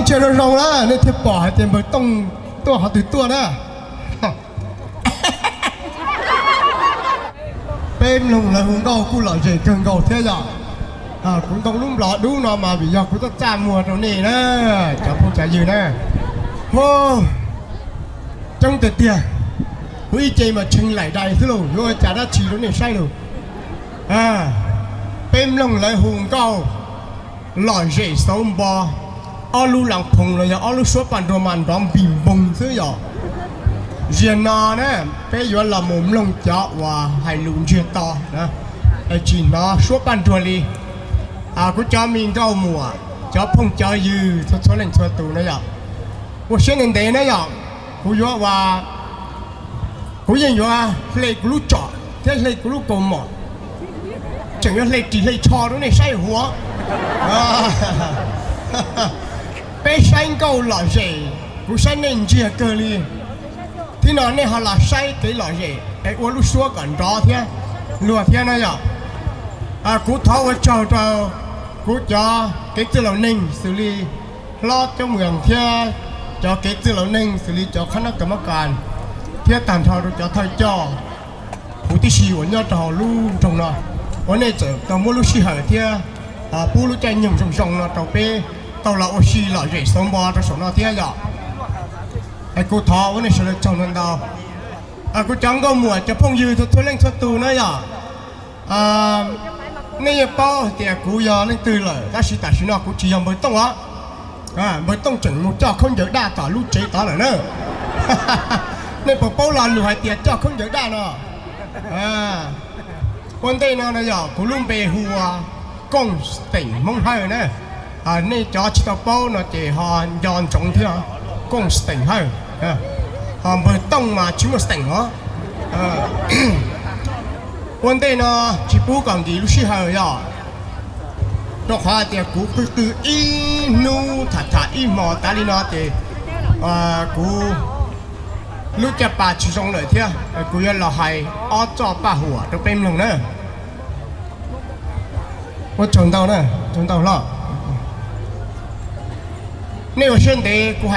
Ntsia zoo zoo na nej thiaj pom hais tias npawg Tooj tuaj qhov twg tuaj na. Peb mloog lawv hu nkauj kuj lom zem kawg nkaus thiab yom. Kuv ntoo lub nplov dub no mas vim yog kuv tuaj txaj muag rau nej na, cov phooj cov ywg na. Coob tiag tiag, kuv ib ce mas tshee laim dais xwb lauj, yuav ua cas dab tsi rau nej saib lauj. Peb mloog lawv hu nkauj lom zem xauv npo, ob lub las phoos los yog ob lub suab paj nruag mas nrov npig npoog xwb yom. Ziag no na, peb yuav los mus mloog cov uas hais lus ntsiag to, tsis hnov suab paj nruag li. Kuv cov me nkauj muam, cov phooj cov ywg txhua txhua leej txhua tus na yom, ua siab ntev ntev na yom. Kuv yuav ua, kuv yeej yuav hle kuv lub tsom thiab hle kuv lub kaus mom, tseem yuav hle ris hle tsho rau nej saib huv. Peb saib nkauj lom zem, kuv saib nej ntsiag kawg li. Thib no nej ho los saib kev lom zem es ua lub suab kom nrov thiab luag thiab na yom. Kuv thov ua tsaug rau kuv cov kev txwj laus neeg xws li hlob Coob Mws thiab cov kev txwj laus neeg xws li cov khab nab kas mab kas thiab tag nrho rau cov thawj coj huv tib si uas nyob rau hauv lub nroog no, uas nej txawm tau muab lub sij hawm thiab pub lub caij nyoog zoo zoo no rau peb tau los ua si lom zem xauv npo rau saum no thiab yom. Kuv thov ua nej sawv daws tsaug ntau ntau. Kuv cov nkauj muam cov phooj ywg txhua txhua leej txhua tus na yom, nej yeej paub hais tias kuv yog leej twg lawm, tab sis tam sim no kuv tsis yog npawg Tooj os. Npawg Tooj tseem mus coj khaub ncaws daj tom lub tsev tod lawm na. Nej puas paub lo lus hais tias coj khaub ncaws daj no? Ua ntej no no yog kuv lub npe hu ua Kooj Xeem Hmoob Hawj na. Nej cov tsis tau paub no ces ho nco ntsoov thiab, Kooj Xeem Hawj. Ho npawg Tooj mas tsis muaj xeem os. Ua ntej no tsis pub kom nkim lub sij hawm yog rau qhov hais tias kuv qw qw ib hnub tham tham ib hmos tas li no ces kuv lub caj pas tsis zoo lawm thiab. Kuv yuav los hais ob txoj paj huam rau peb mloog na. Ua tsaug ntau na, tsaug ntau hlob. Nej ua siab ntev, kuv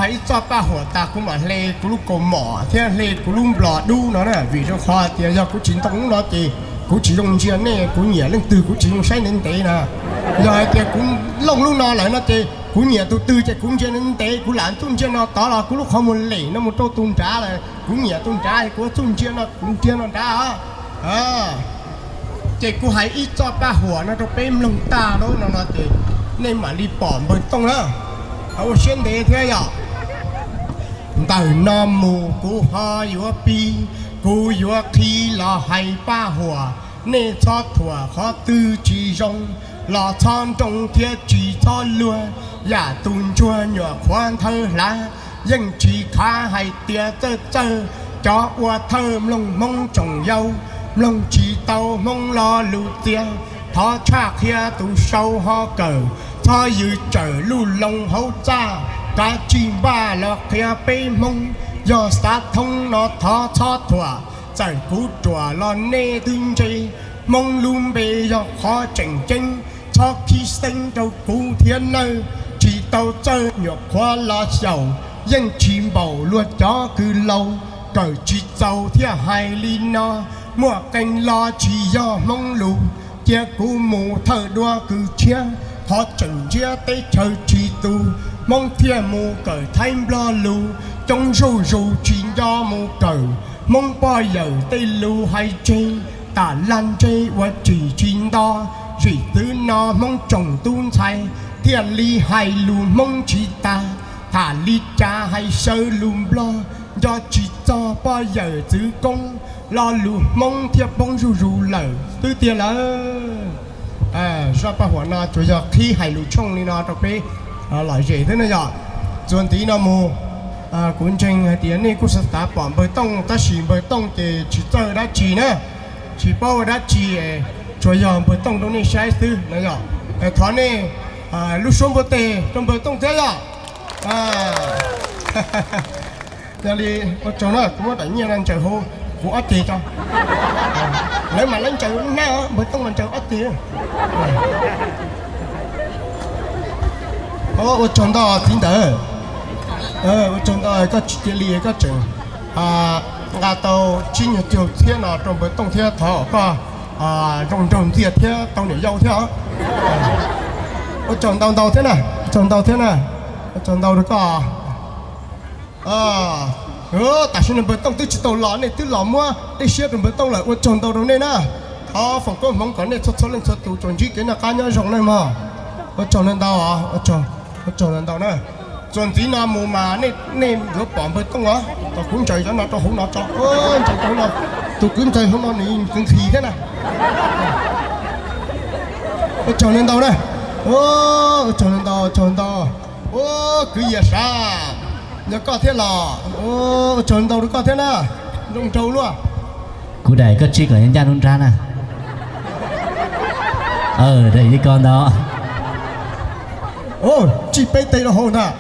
hais ib txoj paj huam tas kuv mam hle kuv lub kaus mom thiab hle kuv lub nplog dub no na, vim rau qhov hais tias yog kuv tsis ntoo lub no ces kuv tsis zoo ntsia nej, kuv nyiam leej twg kuv tsis zoo saib ntev ntev na. Yog hais tias kuv looj lub no lawm no ces kuv nyiam tus twg ces kuv ntsia ntev ntev, kuv lam txuj ntsia no tod los kuv lub qhov muag lem no mus rau tus nrad lawm, kuv nyiam tus nrad kuv txuj ntsia no kuv ntsia no nrad. Ces kuv hais ib txoj paj huam no rau peb mloog tag no no ces nej mam li pom npawg Tooj na. Ua siab ntev thiab yom. Ntawm no mus kuv ho yuav pib, kuv yuav qhib los hais paj huam, nej txhob thuam qhov twg tsis zoo, los txhob nroo thiab tsis txhob luag, yam tus ntsuag nyuam qhuav nthawv hlav, yeej tsis khav hais tias txawj txawj, cov ua thawj mloog Hmoob tsoom yau, mloog tsis tau Hmoob lo lus txias, thov tshaj qhia tus sau ho kawm, txhob yws tsawm luj loo hauv txaj, kav tsij npaj los qhia peb Hmoob, yog xav thoob no thov txhob thuam, txawm kuv ruam los nej twb ntse, Hmoob lub npe yog qhov tseem ceeb, txhob khib xeeb rau kuv thiab nawj, tsis tau txawj nyuam qhuav los xyaum, yeej tsis npaum luag cov kws laus, kawm tsis txaus thiaj hais li no, muaj qee lo tsis yog Hmoob lus, cia kuv mus thawj dua kws tshiab, qhov tseem ntsiab teb chaws tsis tus, Hmoob thiaj mus kawm Thaib Nplog lus, coob zuj zus tsis nco mus kawm, Hmoob poj yawm tej lus hais tseg, tam lag ntseg ua tsis tsis nto, zim txwv no Hmoob tsoom tub ntxhais, thiaj li hais lus Hmoob tsis tag, tham li cas hais saw lus Nplog, nco tsis txog poj yawm txwv koob, lo lus Hmoob thiaj poob zuj zus lawm xwb tiag lawm. Zaj paj huam no tsuas yog qhib hais lus tshooj li no rau peb lom zem xwb na yom. Txuas ntxiv no mus, kuv ntseeg hais tias nej kuj xav pom npawg Tooj, tab sis npawg Tooj ces tsis txawj dab tsi na, tsis paub ua dab tsi, tsuas yog npawg Tooj rau nej saib xwb na yom. Thov nej lub suab npuaj teg rau npawg Tooj thiab yom. Yog li, ua tsaug na, kuv muab daim nyiaj no ntsaws hauv kuv ob ceg tso. Lawv mas lawv ntsaws hnab, npawg Tooj mas ntsaws ob ceg. Ua tsaug ntau txiv ntawd, ua tsaug ntau koj tsis cia li koj tseem nqa tau tsib nyuag caug txhiab no rau npawg Tooj thiab thov koj zoo nraug ntxiag thiab tau niam yau thiab. Ua tsaug ntau ntau thiab na, ua tsaug ntau thiab na, ua tsaug ntau rau koj. Tam sim no npawg Tooj twb tsis tau los, nej twb los muab dej siab rau npawg Tooj lawm, ua tsaug ntau rau nej na. Thov foom koob hmoov kom nej txhua txhua leej txhua tus tsuas ntsib kev noj qab nyob zoo nej mog. Ua tsaug ntau ntau, ua tsaug ntau ntau na. Txuas ntxiv no mus mas nej yuav pom npawg Tooj os, kom kuv ntsaws cov no rau hauv no tso, ntsaws rau hauv no, tus kwv ntxawg hauv no nws nqhis thiab na. Ua tsaug ntau ntau na, ua tsaug ntau ntau, ua tsaug ntau. Ua kwv Yias sav, yog koj thiab los, ua tsaug ntau rau koj thiab na, zoo nraug luaj. Kuv daim koj tsij kom ncaj nruab nrab na. Daim li ko ntau. Tsij peb teg rau hauv ntag.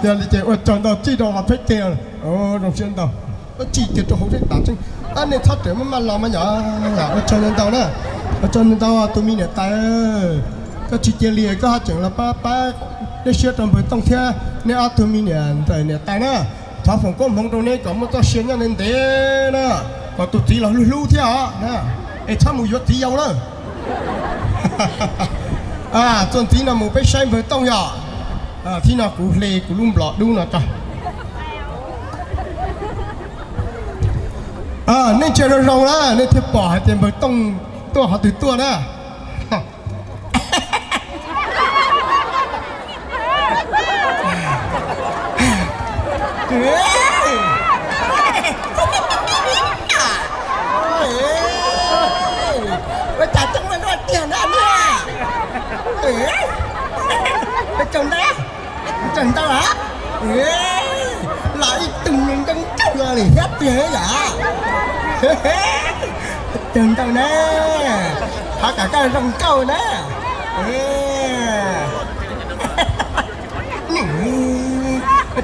Yog li ces ua tsaug ntau, tsij rau hauv peb teg, zoo siab ntau. Tsij kiag rau hauv seb tas tseeb. Nej txhob rawm maj maj los mas yom. Ua tsaug ntau ntau na, ua tsaug ntau ntau tus me niam tais. Koj tsis cia li koj haj tseem los pab pab dej siab rau npawg Tooj thiab nej ob tug me niam ntxawm niam tais na. Thov foom koob hmoov rau neb kom muaj txoj sia nyob ntev ntev na, kom tus txiv los hlub hlub thiab os na, es txhob mus yuav txiv yau lawm. Txuas ntxiv no mus peb saib npawg Tooj yom. Txij no kuv hle kuv lub nplom dub no tso. Nej ntsia zoo zoo na nej thiaj pom hais tias npawg Tooj tuaj qhov twg tuaj na. Ua cas coob leej tiag na. Ua tsaug ntau, tsaug ntau lawm. Los ib tug ntoo ntsuag li thiab tiag yom. Tsaug ntau na, thov kom koj zoo nkauj na.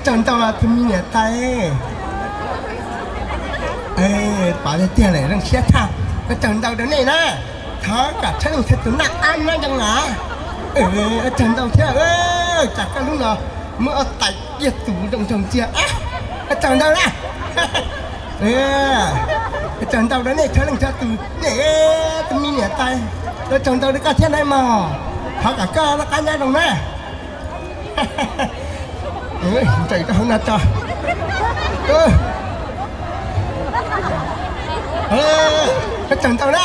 Tsaug ntau tus me niam tais. Pom tiag tiag lawm zoo siab tshaj. Tsaug ntau rau nej na, thov kom txhua leej txhua tus noj qab nyob zoo na. Tsaug ntau thiab, tsam koj lub no muaj ob tais diaj tus zoo nraug ntxiag. Tsaug ntau na. Tsaug ntau rau nej txhua leej txhua tus, nej tus me niam tais. Tsaug ntau rau koj thiab na mog, thov kom koj noj qab nyob zoo na. Ntsaws rau hauv no tso. Tsaug ntau na.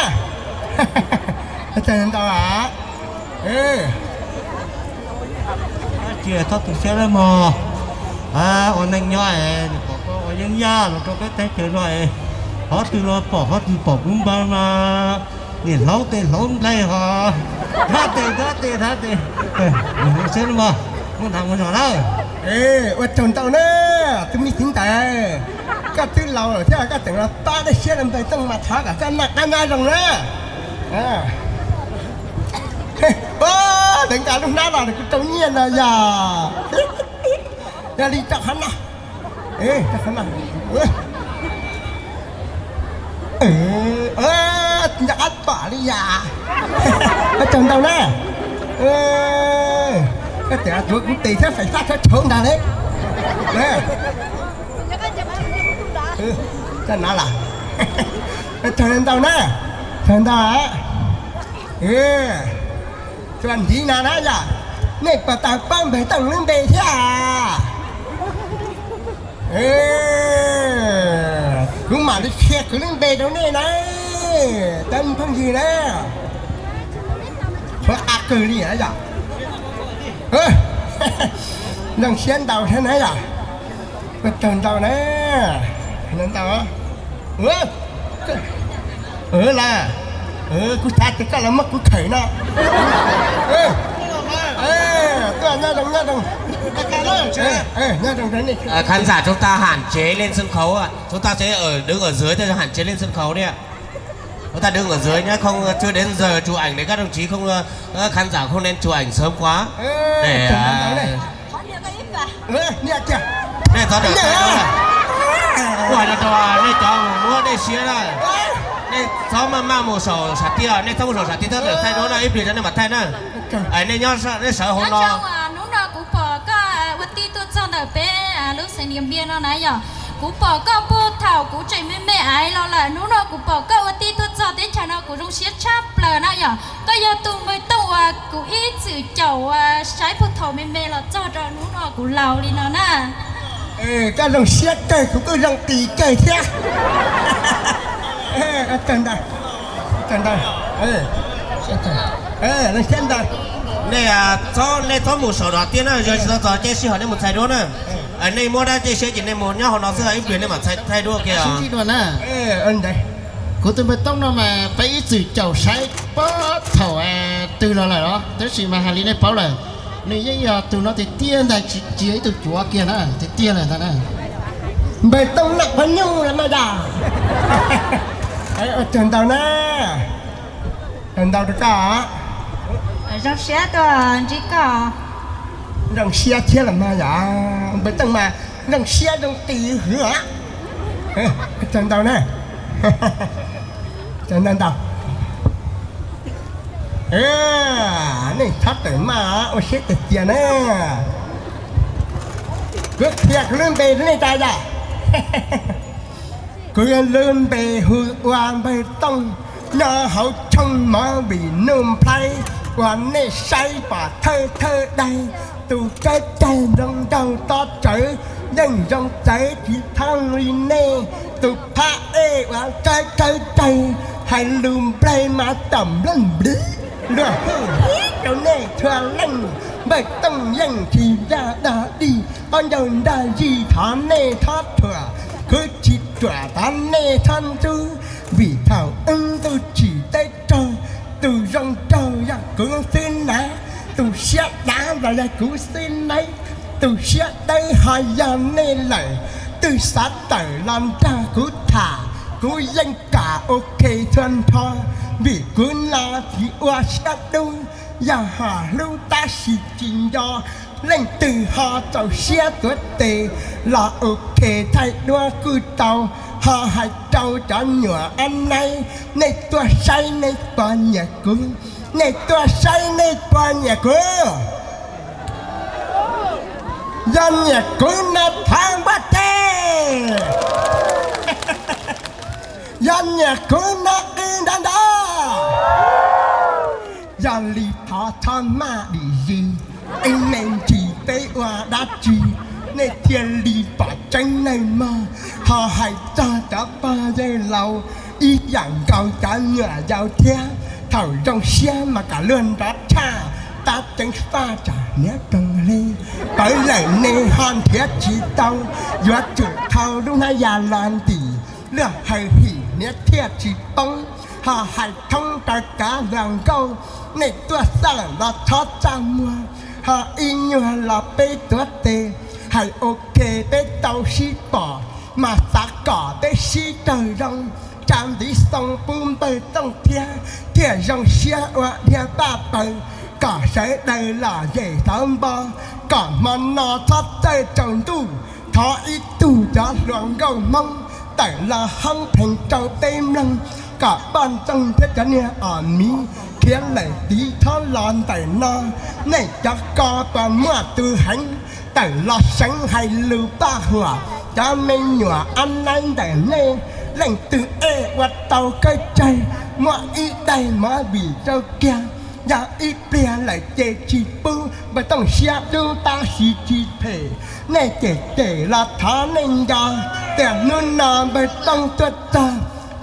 Tsaug ntau. Cia txhob tu siab nawb mog. Ua neej nyob es pom koj ua yeeb yaj los rau peb teb chaws no es qhov twg los pom, qhov twg pom kuv npawg mas niam hlaub tes hlaub nplaig ho thab tes thab tes thab tes. Siab nawb mog, muaj hnav mus zog lawm. Ua tsaug ntau na, tus me txiv ntawd, koj twb laus lawm thiab koj tseem los pab dej siab rau npawg Tooj mas thov kom koj noj qab nyob zoo na. Lawv nqa lub hnab los kuv rau nyiaj no yog. Yog li rau qhov no, rau qhov no. Nco qab pom li yam. Tsaug ntau na. Koj tseem tuav kuv tes thiab fais fab tshauv tshauv ntag li. Koj no los. Tsaug ntau na, tsaug ntau. Tsuas ntiv no na yom, nej puas tau paub npawg Tooj lub npe thiab? Kuv mam li qhia kuv lub npe rau nej na, cov phooj ywg na. Qhuav qab kawg li yom. Zoo siab ntau thiab na yom. Ua tsaug ntau na. Ntau. Las, kuv xav tias koj los muab kuv khawm no. Tuaj, nyob zoo, nyob zoo. Khán giả chúng ta hạn chế lên sân khấu ạ. Chúng ta sẽ ở, đứng ở dưới thôi, hạn chế lên sân khấu đi ạ. Chúng ta đứng ở dưới nhé, không, chưa đến giờ chụp ảnh để các đồng chí không, các khán giả không nên chụp ảnh sớm quá. Để, à, nej txhob, nej cov muab dej siab na. Nej txhob maj maj mus saum sam tig, nej txhob mus saum sam tig, thaum thaij duab no ib pliag rau nej mam thaij na. Nej nyob nej sawv hauv no. Hnub no kuv pom koj ua tij tuaj txog ntawm peb lub xeev Niam Npiaj no na yom. Kuv pom koj puag thaum kuv tseem me me aiv los lawm, hnub no kuv pom koj ua tij tuaj txog teb chaws no kuv zoo siab tshaj plaws na yom. Koj yog tus npawg Tooj uas kuv ib txwm caum uas saib puag thaum me me los txog rau hnub no kuv laus li no na. Koj zoo siab kawg, kuv kuj zoo qis kawg thiab. Leej siab ntawd, nej txhob mus saum no tiag na, yog tsis tau txog caij sij hawm nej mus txhais duab na. Nej muab dab caij siab ces nej mus nyob hauv no xwb, ib pliag nej mam txhais thaij duab ua ke os. Kuv tus npawg Tooj no mas peb ib txwm caum saib puag thaum twg los lawm los, tab sis mas hais li nej paub lawm, nws yeej yog tus no tiag tiag ntag, tsis yog ib tug cuav kiag na, tiag tiag lawm ntag na. Npawg Tooj Nam Pab Nyuj los mas yog. Ua tsaug ntau na, tsaug ntau rau koj. Zoo siab tuaj ntsib koj. Zoo siab thiab los mas yog, npawg Tooj mas zoo siab zoo qis hwv. Tsaug ntau na, tsaug ntau ntau. Nej txhob tawm maj ua siab tiag tiag na. Kuv qhia kuv lub npe rau nej tas yom. Kuv lub npe hu ua Npawg Tooj, nyob hauv tshooj mov vim nuj nplhaib uas nej saib pom thawj thawj daig. Tus tsawb caig nroo nraug tob tsawv yeej zoo txawv tsis thooj li nej. Tus phab ej uas tsawb tsawb tsawg hais lus nplawg mas tom nplawg npliv luag hu rau nej txhua leej. Npawg Tooj yeej tsis yog dog dig, ob ncaug nrog yig thov nej txhob thuam, khwv tsis ruam thov nej txhob ntxub. Vim thaum wb ntuj tsim teb raug, tus zoo nraug yog kuv xwb na, tus siab dav los yog kuv xwb na, tus siab dawb ho yog nej lawm. Twg xav tawm los nrog kuv tham, kuv yeej kam ok txhua nrho, vim kuv no tsis ua siab dub, yog ho hlub tab sis tsis nco. Leej twg ho txaus siab tuav tes los ok thaij duab kuj tau, ho hais rau cov nyuam ab naib, nej tuaj saib nej puas nyiam kuv, nej tuaj saib nej puas nyiam kuv. Yog nyiam kuv no thov npuaj teg. Yog nyiam kuv no qw nrov nrov. Yog li thov txhob maj dim zis, ib me ntsis peb ua dab tsi nej thiaj li pom tseeb nawb mog. Ho hais txog cov pog yawg laus ib yam nkaus cov nyuam yaus thiab, thaum zoo siab mas kom luag nrov tshaj, tab ceev faj tsam hniav roog li. Pawv lawm ne ho nrhiav tsis tau, yuav tsum thau lub hnab ya los ntim, luag hawm him hniav thiaj tsis poob. Ho hais thoob rau cov hluas nkauj, nej tuaj xaj los txhob txaj muag, ho ib nyuag los peb tuav tes, hais ok peb tau sib pom, mas xav kom peb sib raug zoo, tsa ntiv xoo pub Npawg Tooj thiab, thiaj zoo siab ua dhia paj paws, kom sawv daws lom zem xauv npo, kom hmo no txhob txawj tsaus ntuj, thov ib tug cov hluas nkauj Hmoob tawm los hoob pheej rau peb mloog, kom poj ntxoog thiab cov niag os miv khiav lawm tiv thob los ntawm no. Nej cov ko puas muaj tus heev tawm los seev hais lus paj huam cov me nyuam ab naib ntawm nej? Leej twg ej ua tau kawg tsawg, muab ib daig movie rau kiag, yog ib pliag lawm ces tsis pub. Npawg Tooj siab dub tab sis tsis phem, nej cem cem los thov nej nco, tias hnub no Npawg Tooj tuaj txog,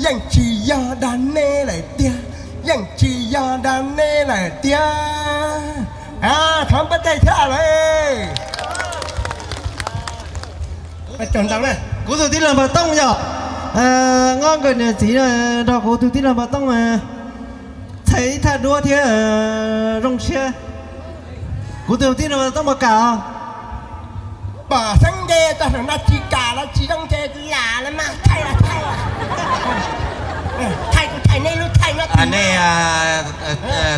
yeej tsis yog dag nej lawm tiag, yeej tsis yog dag nej lawm tiag. Thov npuaj teg thiab lawm. Kuv tus tij laug Npawg Tooj yog, nyob nkawd niam txiv nrog kuv tus tij laug Npawg Tooj txhais ib thaj duab thiab zoo siab. Kuv tus tij laug Npawg Tooj puas kam? Pom xeeb nce tau saum no tsis kam los tsis zoo ces lam los mas thaij los thaij. Thaij kuv thaij nej lub thaij no.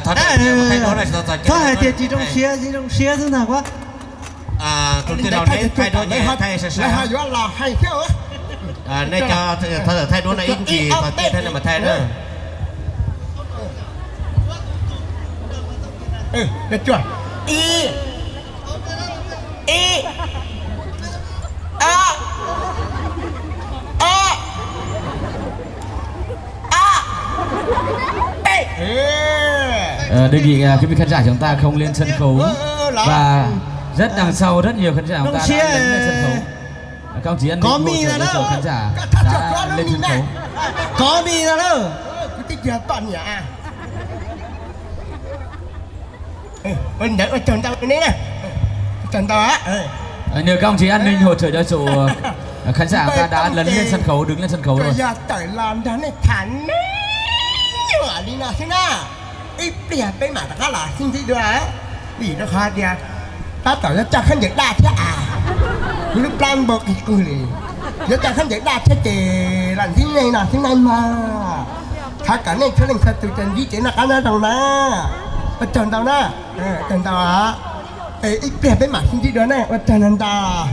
Txhob hais tias tsis zoo siab, tsis zoo siab xwb ntag kuv. Tus tij laug neb thaij duab ces thaij sai sai, yuav los hais thiab. Nej cov thov tawm thaij duab no ib ntsis, qhov tiag thaij no mas thaij na. Ib, ib, a, a, a, ê. Ờ, đề nghị, à, quý vị khán giả chúng ta không lên sân khấu. Và rất đằng sau rất nhiều khán giả chúng ta đã lên sân khấu. Các ông chỉ ăn bình luận để cho khán giả đã lên sân khấu. Có mi ra đó. Ntawd ua tsaug ntau ne, ua tsaug ntau. Nhờ các ông chí an ninh hỗ trợ cho trụ, khán giả ta đã lấn lên sân khawv, đứng lên sân khawv rồi. Yog tawm los nrog nej tham ne, nyuam li no xwb na, ib pliag peb mam rov qab los sib ntsib dua. Vim rau qhov tias tab tom yuav coj khaub ncaws daj thiab as, kuv lub plab npau qig qwg li. Yuav coj khaub ncaws daj thiab ces los ntsib nej no xwb na mog. Thov kom nej txhua leej txhua tus ces ntsib tsev noj qab nyob zoo na. Ua tsaug ntau na, ua tsaug ntau. Ib pliag peb mam sib ntsib dua na, ua tsaug ntau ntau.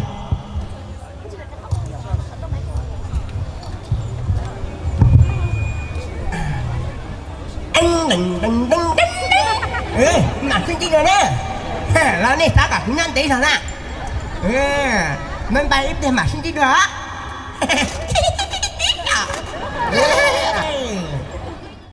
Mam sib ntsib dua na. Los nej xav kom kuv nyob ntev zog na. Bye bye, ib pliag mam sib ntsib dua.